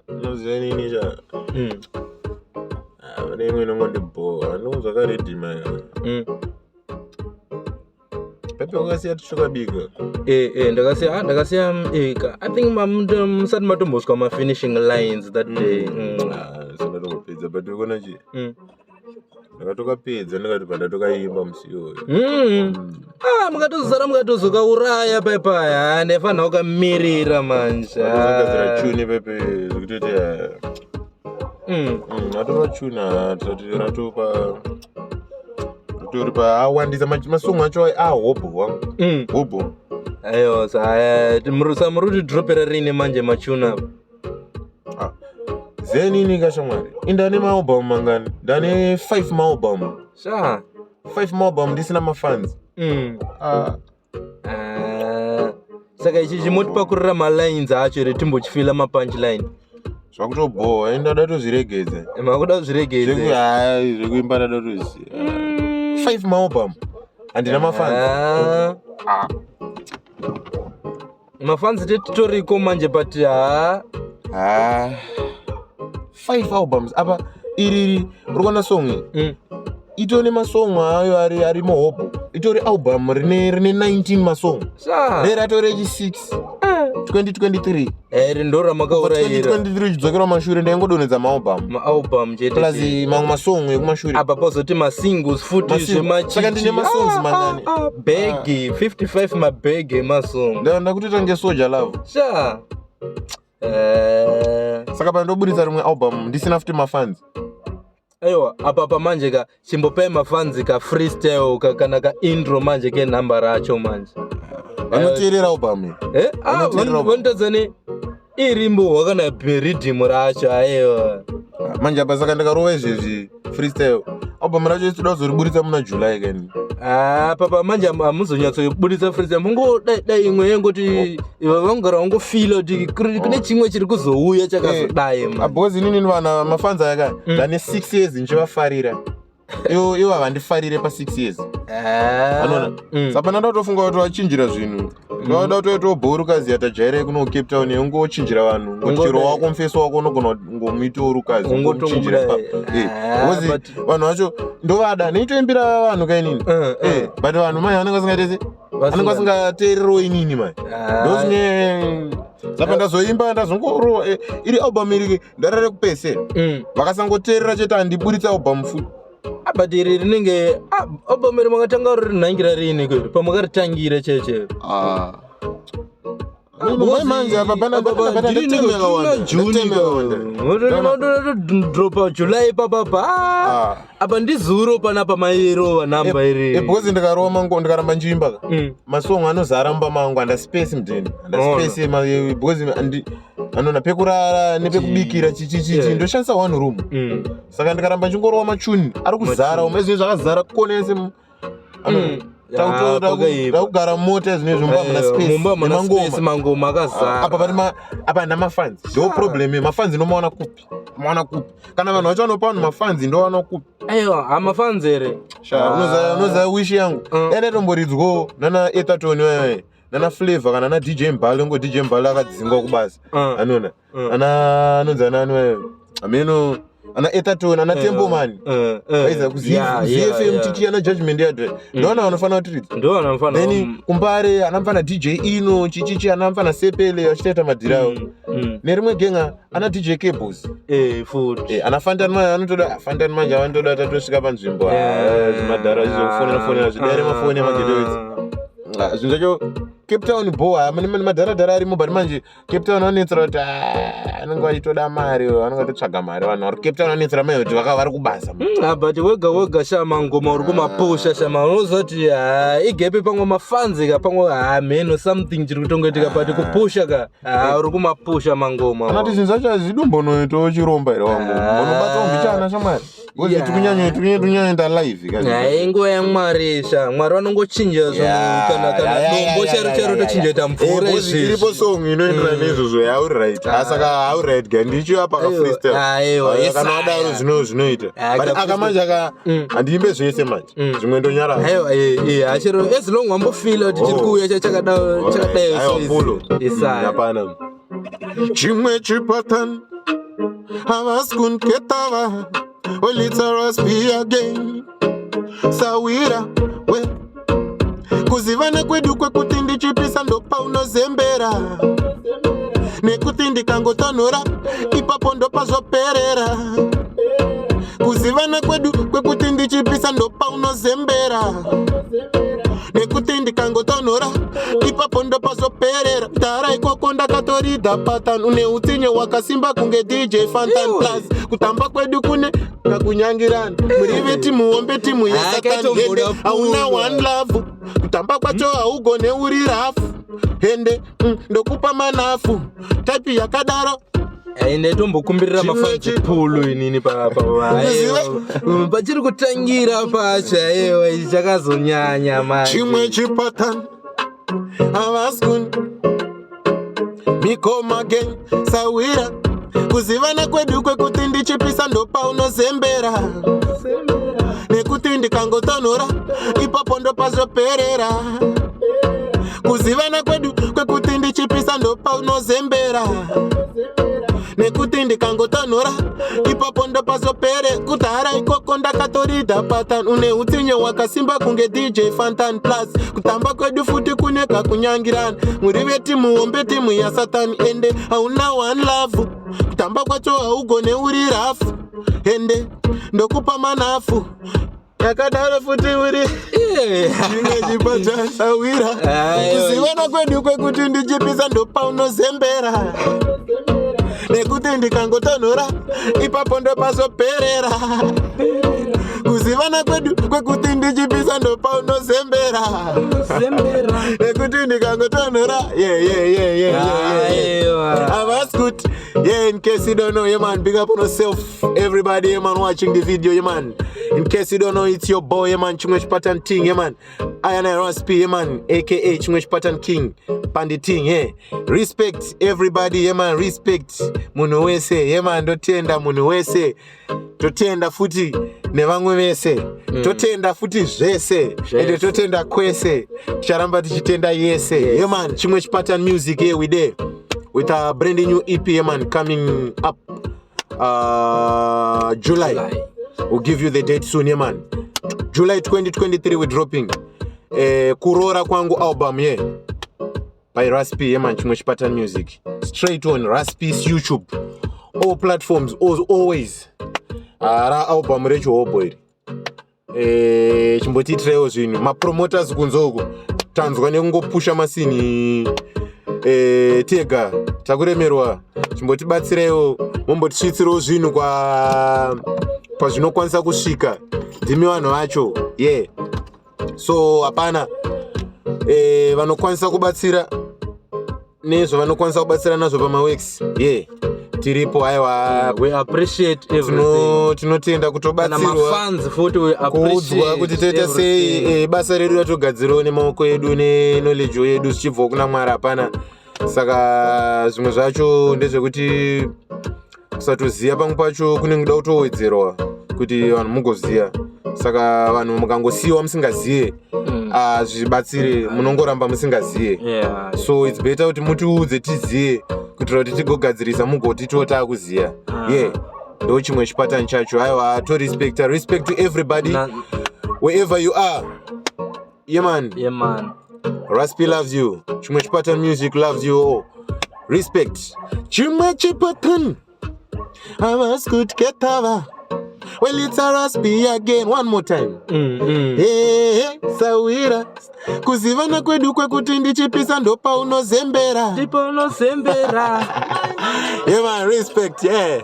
Unoziva inini cha Ah, pane imwe inongondibhowa ndinonzwa karedhima Pepe wakasiya tichokabika. Ndakasiya ndakasiya I think musati matombosvika ma-finishing lines that day. Ah, sindatombopedza, but ukona chi ndakatokapedza, ndikati pandatokaimba musi iyoyo. Ah, mukatozara mukatozokauraya pepaya, ndaifanira kukamirira manje. Atozogadzira tune pepe zvekutoti atova tune tisati ratopa ritori pa awandisa masongo acho ahobho wangu. Hobho. Aiwa, sa muri kutidropera rini manje machuna apa? Ah, zenini kashamwari, indane maalbum mangani? Ndane 5 maalbum. Sha. 5 maalbum ndisina mafans. Ah. Ah, saka ichi chimotipakurira malines acho here, timbochifila mapunchline? Zvakutobhowa, ndada tozviregedza. Makuda kuzviregedza? Hayi, zvekuimba ndada toziva. 5 maalbum handina mafans. Ah. Ah. Mafans tetitoriko manje, but ha. Ah. 5 albums apa iriri uri kuona song iyi itori nemasong ayo ari muhobho, itori album rine 19 masong. Sha. Reratori rechi 6 2023. Eri ndo ramakaurayira. 2023 chidzokera mashure, ndaingodonhedza maalbum. Maalbum chete. Plus mamwe masong ekumashure. Apa pazoti masingles futi. Masingles. Saka ndine masongs mangani? Bhegi 55, mabhegi emasong. Ndakutoita ngesoja love. Sha. Saka pandobudisa rimwe album ndisina futi mafans. Aiwa, apa pamanje ka chimbopai mafans ka freestyle kana ka intro manje kenhamba racho manje. Vanoteerera album iyi? Eh? Ah, Vanoteerera album. Vanotadza ne irimbo kana riddim racho, aiwa. Manje apa saka ndikarova izvezvi freestyle, album racho toda kuzoriburitsa muna July kani. Ah, papa manje hamuzonyatsobuditsa freestyle, mungo dai imwe yengoti ivo vangogara vangofila kuti kune chimwe chiri kuzouya chakazodai Ah, because inini vana mafans aya ka ndane 6 years ndichivafarira, ivo havandifarire pa 6 years. Anoona? Saka ndada kutofunga kuti wachinjira zvinhu, ndada kutoitawo bhorukazi yatajaira kuno Cape Town, yongochinjira vanhu ngoti chero wako mufeso wako unogona kungomuitawo rukazi. Ungotongomuda. Ungomuchinjira. Ah, Because vanhu vacho ndovada, neitoimbira vanhu kainini. But vanhu mai vanenge vasingaite se vanenge vasingateererewo inini mai. Ndozvine saka ndazoimba, ndazongorowa iri album iri ndarare kupesera. Vakasangoteerera chete, handiburitsa album futi. Ah, but iri rinenge album iri makatanga rinhangira rini kweri pamakaritangira cheche? Mai manje apa Dropa July papapa. Apa ndizuro panapa mairova namba iri. Because ndikarova mango, ndikaramba nchiimba ka masong anozara mumba mangu, handa space mudheni, handa space because anona pekurara nepekubikira chichichichi. Ndoshandisa one room. Saka ndikaramba nchingorova machuni ari kuzara umu, ezvinhu zvakazara kona yese. Ah, pakaipa. Ndakugara mumota ezvinezvi, mumba hamuna space. Mumba hamuna Nemangoma. space, mangoma akazara. Apa pane apa handina mafans, ndo problem. Mafans ndomawana kupi? Mawana kupi? Kana vanhu vacho vanopa vanhu mafans, ndowana kupi? Aiwa, hamafans here? Sha, unoziva wish yangu dai ndatomboridzwawo nana Etatoni waye, nana Flavor, kana na DJ Mbale. Ngo DJ Mbale akadzingwa kubasa. Anona ana anonzi anani waye, ameno ana Etatoni, ana Tempoman. Aiza kuZFM tichi ana Judgment yadwe, ndoana vanofanira kutiridza. Ndo vanofanira. Then kumbare ana mfana DJ Ino chichichi, ana mfana Sepele vachitoita madhiri avo. Nerimwe genga ana DJ Cables. Futi. Ana Fantan manje anotoda Fantan manje avanotoda tatosvika panzvimbo. Ah, zvimadhara zvizokufonera fonera zvidare mafoni emageto idzi. Zvinhu zvacho Cape Town bo madharadhara arimo, but manje Cape Town vanetsera kuti anenge vachitoda mari, vanenge vatotsvaga mari. Vanhu vari Cape Town vanetsera mai kuti vari kubasa. Ah, but wega wega sha, mangoma uri kumapusha sha, unoziva kuti igepe pamwe mafanzi ka, pamwe mheno something chiri kutongoitika, but kupusha ka uri kumapusha mangoma. Kana kuti zvinhu zvacho hazvidumbonoitawo chiromba here wangu? Mbonobatawo mbichana shamwari, because tikunyanyoenda live ka. Hai, nguva yaMwari sha, Mwari vanongochinja zvinhu. Kana dombo chero chero tochinja ita mvura. Izvi iripo Izvezvi song inoenderana neizvozvo yauri right. Saka hauri right ga, ndichiapa ka freestyle. Aiwa, yes, Kana wadaro aya. zvinoita. Ah, But ka aka manje aka handiimbe zvese manje, zvimwe ndonyarara. Aiwa, achero as long wambofila kuti chiri kuuya chakadai. Aiwa, pulo. Isaya. Hapana. Chimwe chipattern havasi kundiketava. Well, it's a Raspi again. Sawira we, kuzivana kwedu kwekuti ndichipisa ndopaunozembera, nekuti ndikangotonhora ipapo ndopazvoperera. Kuzivana kwedu kwekuti ndichipisa ndopaunozembera, nekuti ndikangotonhora ipapo ndopazoperera. Tara ikoko ndakatorida pattern, une utsinye wakasimba kunge DJ Fantan. Iwe. Plus kutamba kwedu kune kakunyangirana, muri vetimu hombe, timu yasatan. Akaitomboda Hende hauna pulwa. one love, kutamba kwacho haugone, uri rough. Hende ndokupa manafu, type yakadaro. Ndaitombokumbirira Chimwe mafans pulo inini pachiri kutangira pacho. Aiwa, ichi chakazonyanya manje. Chimwe chipattern havasi me come again. Sawira, kuzivana kwedu kwekuti ndichipisa ndopaunozembera, nekuti ndikangotonhora ipapo ndopazoperera. Kuzivana kwedu kwekuti ndichipisa ndopaunozembera, nekuti ndikangotonhora ipapo ndopazopere. Kudhara ikoko ndakatorida pattern, une utsinye wakasimba kunge DJ Fantan. Plus kutamba kwedu futi kune kakunyangirana, muri vetimu hombe, timu yasatani. Ende hauna one love, kutamba kwacho haugone, uri rough. Ende ndokupa manafu, yakadaro futi uri chimwe chipattern. Sawira, Aiwa. kuzivana kwedu kwekuti ndichipisa ndopaunozembera, nekuti ndikangotonhora ipapo ndopazoperera. Kuzivana kwedu kwekuti ndichipisa ndopaunozembera, nekuti ndikangotonhora. Yeah. Aiwa. Havasi kuti. Yeah, in case you don't know, yeah man, big up on yourself, everybody, yeah man, watching the video, yeah man. In case you don't know, it's your boy, yeah man, Chimwe Pattern Ting, yeah man. I and I Raspi, yeah man, aka Chimwe Pattern King, Pandi Ting, yeah. Respect everybody, yeah man, respect munhu wese, yeah man, ndotenda munhu wese. Totenda futi nevamwe vese. Totenda futi zvese. Ende totenda kwese. Ticharamba tichitenda yese. Yeah man, Chimwe Pattern Music, here we there with a brand new EP, yeah man, coming up July. July. We'll give you the date soon, yeah man. July 2023 we're dropping Kurora Kwangu album, yeah, by Raspi, yeah man, Chimwe Pattern Music. Straight on Raspi's YouTube. All platforms, always. Ra album rechihobo iri. Chimbotiitirewo zvinhu mapromoters kunze uko, tanzwa nekungopusha masini tega, takuremerwa. Chimbotibatsireiwo, mombotisvitsirewo zvinhu kwa pazvinokwanisa kusvika. Ndimi vanhu vacho, yeah. So hapana vanokwanisa kubatsira nezvavanokwanisa kubatsira nazvo pamaworks, yeah, tiripo, aiwa. We appreciate everything. Tinotenda Kana kutobatsirwa, mafans futi, we kuudzwa kuti toita sei appreciate. Basa redu ratogadzirawo nemaoko edu neknowledge yedu zvichibvawo kuna Mwari, hapana. Saka zvimwe zvacho ndezvekuti kusatoziva pamwe pacho kunenge kuda kutowedzerwa kuti vanhu mugoziva. Saka vanhu mukangosiyiwa musingaziye, zvibatsire, munongoramba musingaziye. So it's better kuti mutiudze tiziye, kuitira kuti tigogadzirisa, mugotitiwo taakuziya. Yeah, ndo chimwe chipattern chacho. Aiwa, torespecta, respect to everybody wherever you are, yeah man. Yeah man. Raspi loves you. Chimwe Chipattern Music loves you all. Respect. Chimwe Chipattern. Havasi kutyetava. Well, it's a Raspi again. One more time. Hey, hey, Sawira. Kuzivana kwedu kwekuti ndichipisa ndopaunozembera. Ndipo unozembera. Yeah man, respect, yeah.